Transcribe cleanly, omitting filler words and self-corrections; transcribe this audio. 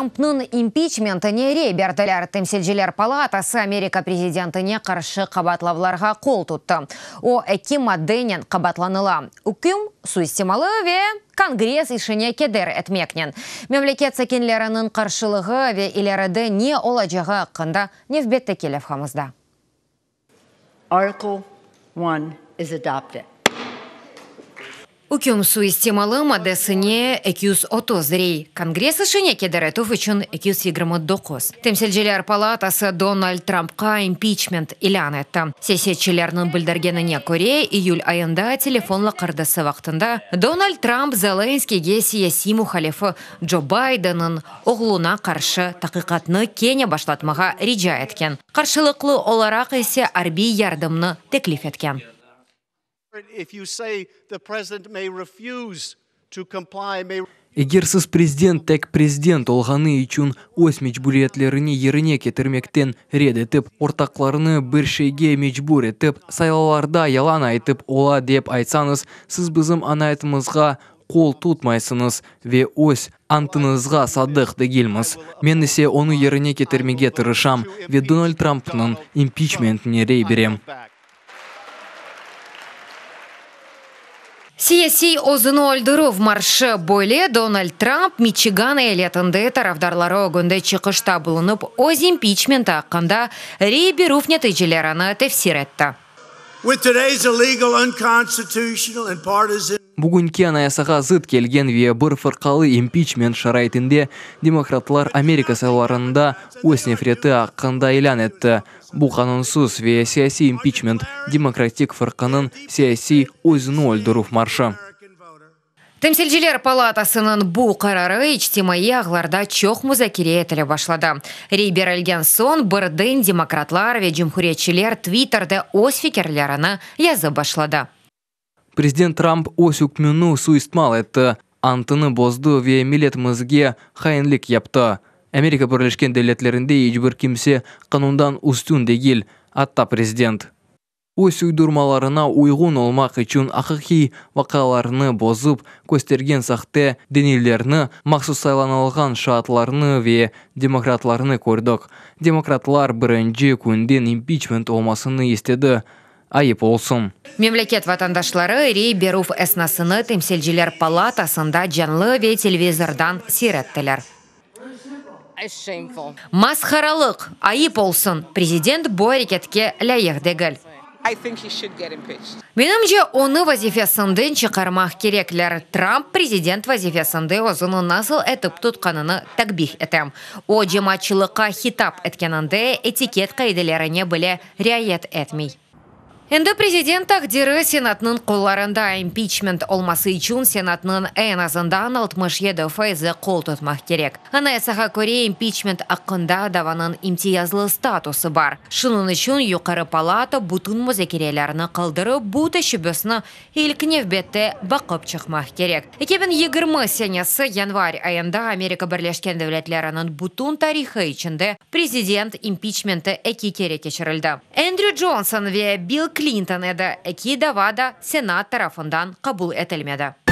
Trampnıñ impiçmentine rey berdiler. Temsilciler palatası Amerika prezidentine qarşı qabaatlavlarğa qol tuttı. O, eki maddenen qabaatlanıla, üküm suistimalı ve Kongress işine keder etmeknen. Memleket sakinleriniñ qarşılığı ve ileride ne olacağı aqqında nevbetteki levhamızda. Article one is adopted. Üküm suistimalı maddesine 230 rey, Kongress işine keder etüv içün 229. Temsilciler palatası Donald Trampqa impiçment ilân etti. Siyasetçilerniñ bildirgenine köre, iyül ayında telefon laqırdısı vaqtında Donald Tramp Zelenskiyge siyasiy muhalifi Co Baydenniñ oğluna qarşı taqiqatnı kene başlatmağa rica etken, qarşılıqlı olaraq ise arbiy yardımnı teklif etken. Eger siz prezident tek prezident olğanı içün öz mecburiyetlerini yerine ketirmekten red etip, ortaqlarını bir şeyge mecbur etip, saylavlarda yalan aytıp ola dep aytsañız, siz bizim anayatımızğa qol tutmaysıñız ve öz antıñızğa sadıq degilmiz. Men ise onı yerine ketirmege tırışam ve Donald Trumpnıñ impiçmentine rey berem. Siyasiy özüni öldürüv marşı, böyle Donald Trump Miçigan eyaletinde tarafdarları ögünde çıqışta bulunıp, öz impiçmenti aqqında rey berüv neticelerini tefsir etti. Bugünki Anayasağa zıt kelgen ve bir fırqalı impiçment şaraitinde demokratlar Amerika saylavlarında öz nefreti aqqında ilân etti. Bu qanunsız ve siyasiy impiçment, Demokratik fırqanıñ siyasiy özüni öldürüv marşı. Temsilciler palatasınıñ bu qararı içtimaiy ağlarda çoq muzakere etile başladı. Rey berilgen soñ birden demokratlar ve cumhuriyetçiler Twitterde öz fikirlerini yazıp başladı. Prezident Trump öz ükmüni suistimal etti, antını bozdı ve milletimizge hainlik yaptı. Amerika Birleşken Devletlerinde iç bir kimse qanundan üstün degil, atta prezident. Öz uydurmalarına uyğun olmaq içün aqiqiy vaqialarnı bozıp köstergen sahte delillerni, mahsus saylanılğan şaatlarnı ve demokratlarnı kördik. Demokratlar birinci künden impiçment olmasını istedi. Ayıp olsun. Memleket vatandaşları rey berüv esnasını Temsilciler palatasında canlı ve televizordan seyir ettiler. Masharalıq! Ayıp olsun! Prezident bu areketke lâyıq degil. Menimce, onı vazifesinden çıqarmaq kerekler. Tramp prezident vazifesinde özüni nasıl etip tutqanını takbih etem. O, cemaatçılıqqa hitap etkeninde etiket qaidelerine bile riayet etmey. Endi prezident taqdiri Senatnıñ qollarında. İmpiçment olması içün Senatnıñ eñ azından 67 faizi qol tutmaq kerek. Anayasağa köre, impiçment aqqında davanıñ imtiyazlı statusı bar. Şunıñ içün yuqarı palata bütün muzakerelerni qaldırıp, bu teşebbüsni ilk nevbette baqıp çıqmaq kerek. 2020 senesi yanvar ayında Amerika Birleşken Devletleriniñ bütün tarihı içinde prezident impiçmenti eki kere keçirildi. Endrü Conson ve Bill Klinton edi, eki dava da Senat tarafından qabul etilmedi.